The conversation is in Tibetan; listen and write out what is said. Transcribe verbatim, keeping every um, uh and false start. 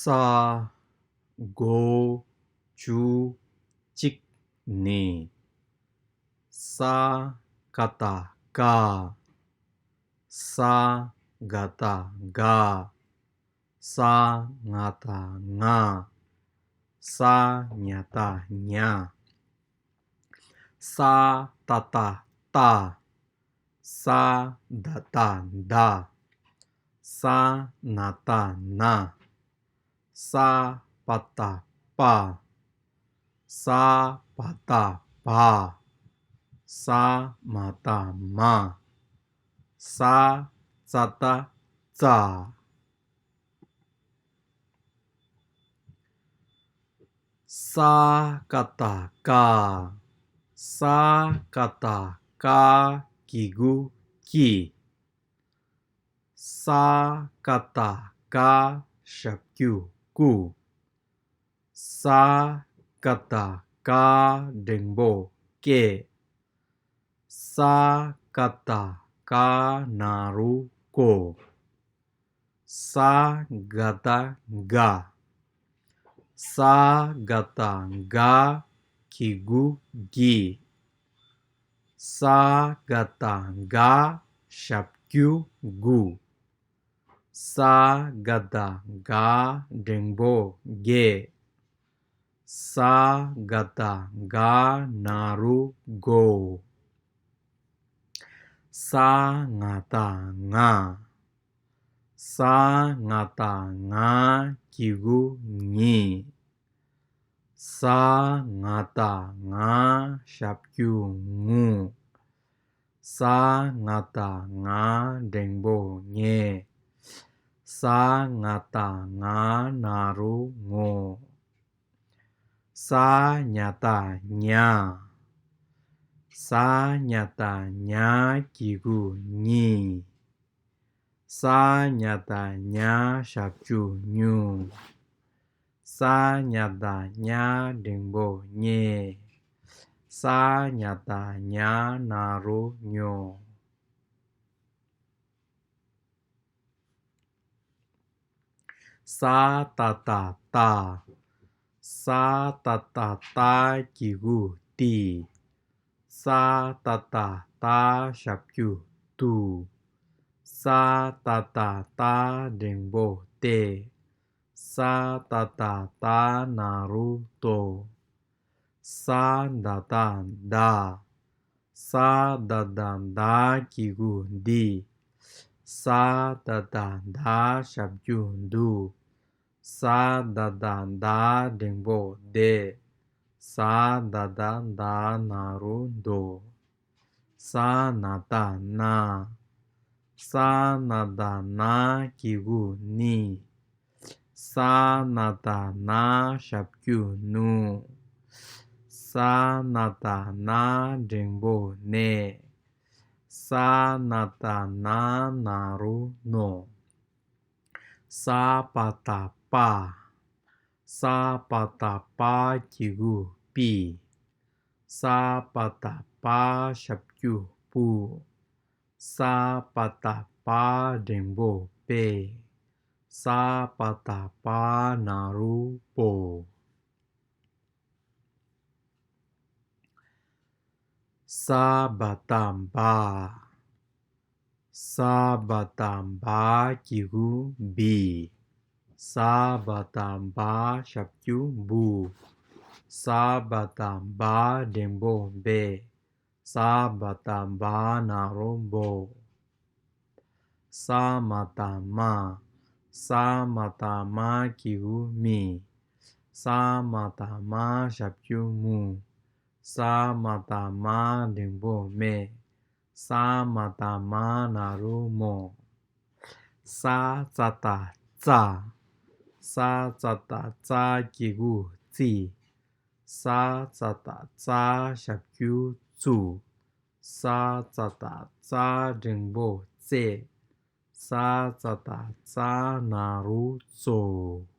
ཏ། གོ། ཇུ། གཅིག་ནི། ས། ག་བཏགས་སྐ། ས། ག་བཏགས་སྒ། ས། ང་བཏགས་ང་། ས། ཉ་བཏགས་ཉ། ས། ཏ་བཏགས་སྟ། ས། ད་བཏགས་སྡ། ས། ན་བཏགས་ན། ས། པ་བཏགས་སྤ། ས། བ་བཏགས་སྦ། ས། མ་བཏགས་སྨ། ས། ཙ་བཏགས་སྩ། ས། ཀ་བཏགས་སྐ། ས། ཀ་བཏགས་སྐ། གི་གུ་ཀྱི། ས། ཀ་བཏགས་སྐ། ཞབས་ཀྱུ་སྐུ། ས། ཀ་བཏགས་སྐ། འགྲེང་བུ་སྐེ། ས། ཀ་བཏགས་སྐ། ན་རོ་སྐོ། ས། ག་བཏགས་སྒ། ས། ག་བཏགས་སྒ། གི་གུ་གི། ས། ག་བཏགས་སྒ། ཞབས་ཀྱུ་སྒུ། ས། ག་བཏགས་སྒ། འགྲེང་བུ་སྒེ། ས། ག་བཏགས་སྒ། ན་རོ་སྒོ། ས། ང་བཏགས་ང་། ས། ང་བཏགས་ང་། གི་གུ་ཉི། ས། ང་བཏགས་ང་། ཞབས་ཀྱུ་ངུ། ས། ང་བཏགས་ང་། འགྲེང་བུ་ཉེ། ས། ང་བཏགས་ང་། ན་རོ་ངོ། ས། ཉ་བཏགས་ཉ། ས། ཉ་བཏགས་ཉ། གི་གུ་ཉི། ས། ཉ་བཏགས་ཉ། ཞབས་ཀྱུ་ཉུ། ས། ཉ་བཏགས་ཉ། འགྲེང་བུ་ཉེ། ས། ཉ་བཏགས་ཉ། ན་རོ་ཉོ། ས། ཏ་བཏགས་སྟ། ས། ཏ་བཏགས་སྟ། གི་གུ་སྟི། ས། ཏ་བཏགས་སྟ། ཞབས་ཀྱུ་སྟུ། ས། ཏ་བཏགས་སྟ། འགྲེང་བུ་སྟེ། ས། ཏ་བཏགས་སྟ། ན་རོ་སྟོ། ས། ད་བཏགས་སྡ། ས། ད་བཏགས་སྡ། གི་གུ་སྡི། ས། ད་བཏགས་སྡ། ཞབས་ཀྱུ་སྡུ། ས། ད་བཏགས་སྡ། འགྲེང་བུ་སྡེ། ས། ད་བཏགས་སྡ། ན་རོ་སྡོ། ས། ན་བཏགས་སྣ། ས། ན་བཏགས་སྣ། གི་གུ་སྣི། ས། ན་བཏགས་སྣ། ཞབས་ཀྱུ་སྣུ། ས། ན་བཏགས་སྣ། འགྲེང་བུ་སྣེ། ས། ན་བཏགས་སྣ། ན་རོ་སྣོ། ས། པ་བཏགས་སྤ། ས། པ་བཏགས་སྤ། གི་གུ་སྤི། ས། པ་བཏགས་སྤ། ཞབས་ཀྱུ་སྤུ། ས། པ་བཏགས་སྤ། འགྲེང་བུ་སྤེ། ས། པ་བཏགས་སྤ། ན་རོ་སྤོ། ས། བ་བཏགས་སྦ། ས། བ་བཏགས་སྦ། གི་གུ་སྦི། ས། བ་བཏགས་སྦ། ཞབས་ཀྱུ་སྦུ། ས། བ་བཏགས་སྦ། འགྲེང་བུ་སྦེ། ས། བ་བཏགས་སྦ། ན་རོ་སྦོ། ས། མ་བཏགས་སྨ། ས། མ་བཏགས་སྨ། གི་གུ་སྨི། ས། མ་བཏགས་སྨ། ཞབས་ཀྱུ་སྨུ། ས། མ་བཏགས་སྨ། འགྲེང་བུ་སྨེ། ས། མ་བཏགས་སྨ། ན་རོ་སྨོ། ས། ཙ་བཏགས་སྩ། ས། ཙ་བཏགས་སྩ། གི་གུ་སྩི། ས། ཙ་བཏགས་སྩ། ཞབས་ཀྱུ་སྩུ། ས། ཙ་བཏགས་སྩ། འགྲེང་བུ་སྩེ། ས། ཙ་བཏགས་སྩ། ན་རོ་སྩོ།